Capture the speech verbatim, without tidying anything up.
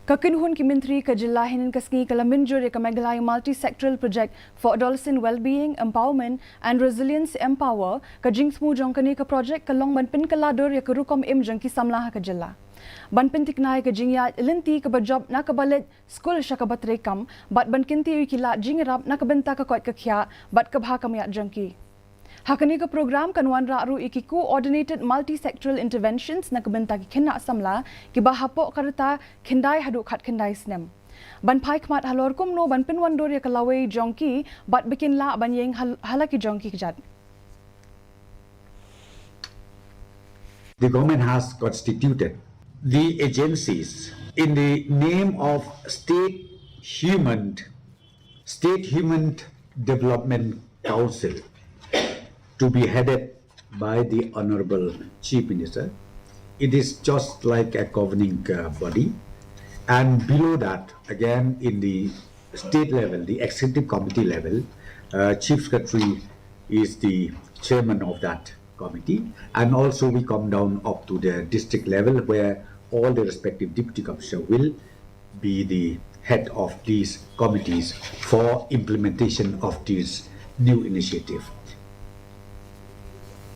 Ka kynhun ki myntri ka jylla hynnin ka sngi ka la mynjur ïa ka Meghalaya Multi-Sectoral Project for Adolescent Wellbeing, Empowerment and Resilience, Empower. Ka jingsmu jong kane ka project ka long ban pynkylla dur ïa ka rukom im jong ki samla ha ka jylla, ban pyntikna ïa ka jingïaid lynti kaba jop na kaba leit skul sha kaba trei kam, bad ban kyntiew ïa ki lad jingïarap na ka bynta ka koit ka khiah bad ka bha ka miat jong ki. Ha kane ka program kan wanrah ruh ïa ki Coordinated Multi-Sectoral Interventions na ka bynta ki khynnah samla kiba hapoh ka rta khyndai haduh khatkhyndai snem, ban phai khmat halor kumno ban pynwandur ïa ka lawei jong ki bad ba kin lah ban ïeng hal-, ha la ki jong ki kjat. The government has constituted the agencies in the name of State Human, State Human Development Council to be headed by the Honorable Chief Minister. It is just like a governing uh, body. And below that, again, in the state level, the executive committee level, uh, Chief Secretary is the chairman of that committee. And also we come down up to the district level where all the respective deputy commissioner will be the head of these committees for implementation of this new initiative.